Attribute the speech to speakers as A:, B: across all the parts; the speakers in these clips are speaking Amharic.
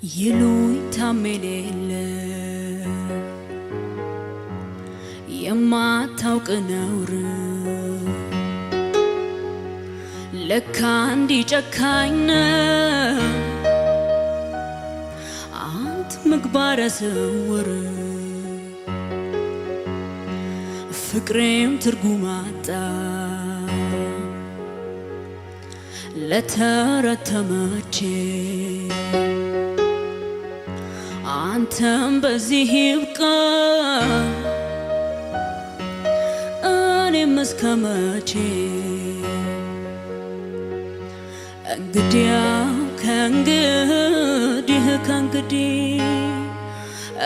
A: ይሉኝታም የሌለ የማታውቅ ነውር ለካ እንዲህ ጨካኝ ነህ አንት ምግባረ ስውር ፍቅሬም ትርጉም አጣ ለተረት ተመቼ አንተም በዚህ ይብቃ እኔም እስከ መቼ እንግዲያው ከእንግዲህ ከእንግዲህ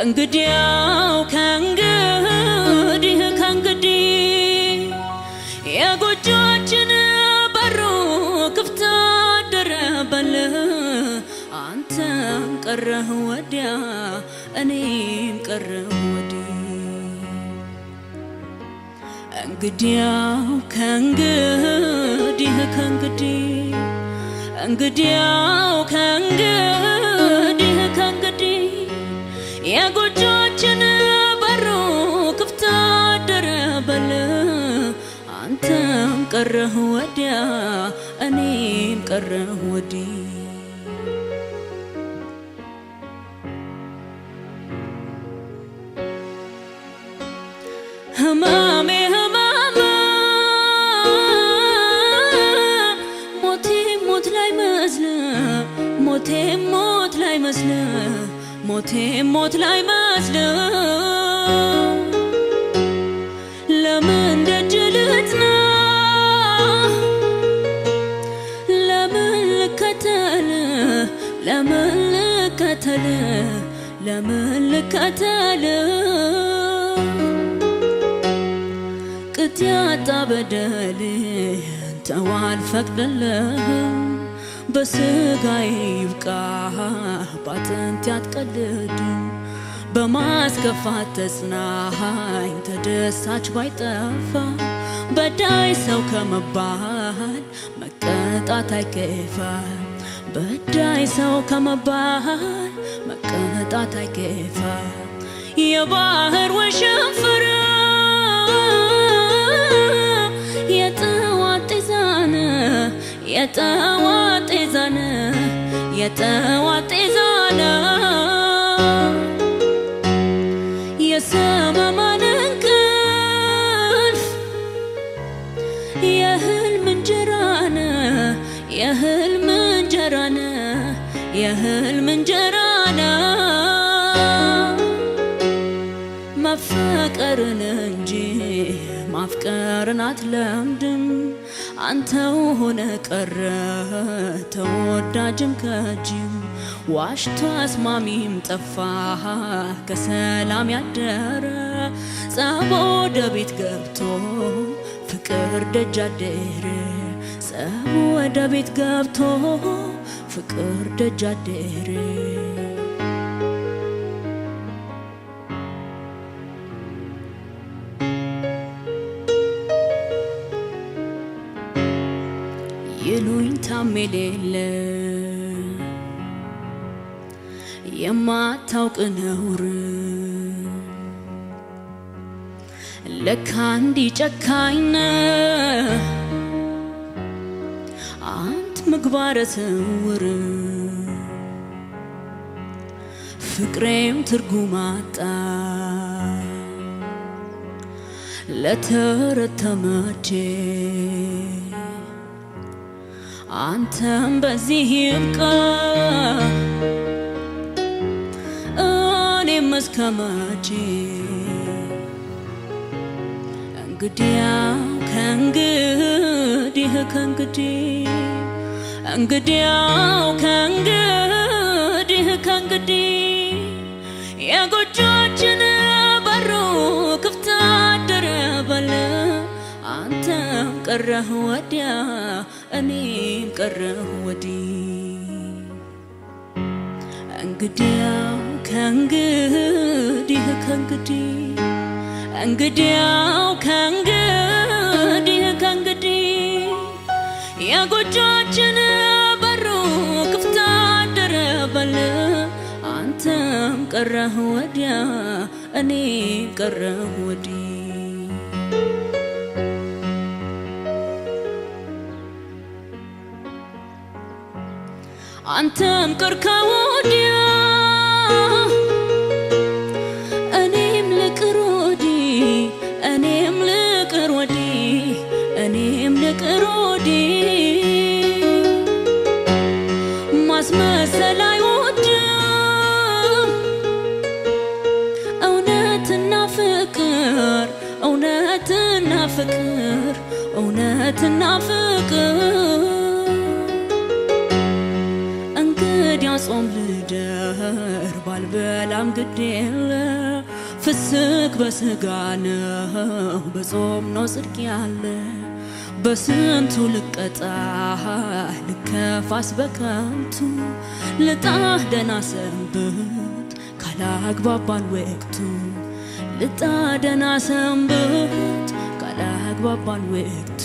A: እንግዲያው ከእንግዲህ ከእንግዲህ የጎጆችን በሩ ክፍት አደረበል አንተም ቀረህ ወዲያ እኔም ቀረሁ ወዲህ እንግዲያው ከእንግዲህ ከእንግዲህ እንግዲያው ከእንግዲህ ከእንግዲህ የጎጆችን በሩ ክፍት አደረበል አንተም ቀረህ ወዲያ እኔም ቀረሁ ወዲህ። ህመሜ ህመም ሞቴ ሞት ላይ መስል ሞቴ ሞት ላይ መስል ሞቴ ሞት ላይ መስል ለምን ደጅ ልጥና ለምን ልከተል ለምን ልከተል ለምን ልከተል ቅጥ ያጣ በደል ተው አልፈቅድልህም በስጋዬ ይብቃ ባጥንቴ አትቀልድም በማስከፋት ተጽናኝ ተደሳች ባይጠፋ በዳይ ሰው ከመባል መቀጣት አይከፋ በዳይ ሰው ከመባል መቀጣት አይከፋ የባህር ወሸንፍር የጠዋት ጤዛነ የጠዋት ጤዛነ የጠዋት ጤዛነ የሰመመን እንቅልፍ የህልም እንጀራነ የህልም እንጀራነ የህልም እንጀራነ መፈቀርን እንጂ ማፍቀርን አትለምድም አንተው ሆነ ቀረ ተወዳጅም ከጂም ዋሽቶ አስማሚም ጠፋ ከሰላም ያደረ ጸብ ወደ ቤት ገብቶ ፍቅር ደጅ አደረ ጸብ ወደ ቤት ገብቶ ፍቅር ደጅ አደረ። ይሉኝታም የሌለ የማታውቅ ነውር ለካ እንዲህ ጨካኝ ነህ አንት ምግባረ ስውር ፍቅሬም ትርጉም አጣ ለተረት ተመቼ አንተም በዚህ ይብቃ እኔም እስከ መቼ እንግዲያው ከእንግዲህ ከእንግዲህ እንግዲያው ከእንግዲህ ከእንግዲህ የጎጆችን በሩ ክፍት አደረበል አንተም ቀረህ ወዲያ እኔም ቀረሁ ወዲህ እንግዲያው ከእንግዲህ ከእንግዲህ እንግዲያው ከእንግዲህ ከእንግዲህ የጎጆችን በሩ ክፍት አደረበል ቀረህ ወዲያ፣ እኔም ቀረሁ ወዲህ። አንተም ቀርከ ወዲያ፣ እኔም ልቅር ወዲህ፣ እኔም ልቅር ወዲህ፣ እኔም ልቅር ወዲህ። ማስመሰል አይወድም እውነትና ፍቅር፣ እውነትና ፍቅር፣ እውነትና ፍቅር። እንግዲያ ጾም ልደር ባልበላም ግድ የለ፣ ፍስክ በስጋ ነው፣ በጾም ነው ጽድቅ ያለ። በስንቱ ልቀጣ ልከፋስ በከንቱ፣ ልጣህ ደህና ሰንብት ካላግባባን ወቅቱ፣ ልጣ ደህና ሰንብት ካላግባባን ወቅቱ።